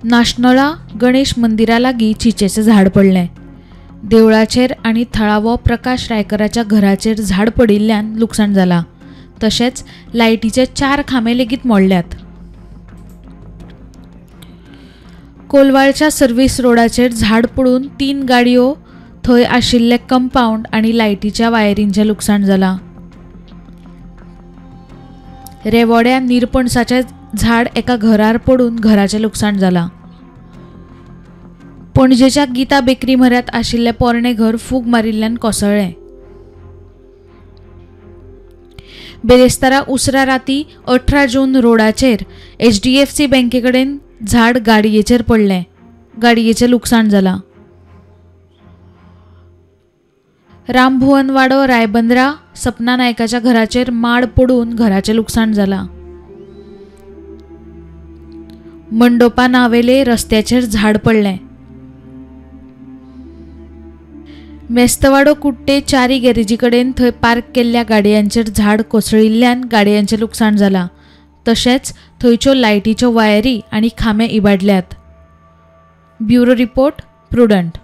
नाशनळा गणेश मंदिरा लागीं चिंचेचें झाड पडलें. देवळाचेर आनी थळावो प्रकाश रायकराच्या घराचेर झाड पडिल्ल्यान लुकसाण जालां. तशेंच लायटीचे 4 खांबे लेगीत मोडल्यात. कोलवाळच्या सर्व्हिस रोडाचेर झाड पडून 3 गाडयो, थंय आशिल्ले कंपावंड आनी लायटीच्या वायरींचें लुकसाण जालां. रेवोड्या निरपणसाचें झाड एका घरार पडून घराचें लुकसाण जालां. पणजेच्या गीता बेकरी म्हऱ्यांत आशिल्लें पोरणें घर फूग मारिल्ल्यान कोसळ्ळें. बेरेस्तारा उसरा राती 18 जून रोडाचेर HDFC बँके कडेन झाड गाडयेचेर पडलें. गाडयेचें लुकसाण जालां. रामभुवनवाडो रायबंद्रा सपना नायकाच्या घराचेर माड पडून घराचें लुकसाण जालां. मंडोपा नावेले रस्त्याचेर झाड पडलें. मेस्तवाडो कुट्टे चारी गॅरेजी कडेन थंय पार्क केल्ल्या गाडयांचेर झाड कोसळिल्ल्यान गाडयांचें लुकसाण जालां. तशेंच थंयच्यो लायटीच्यो वायरी आनी खांबे इबाडल्यात. Bureau report, Prudent.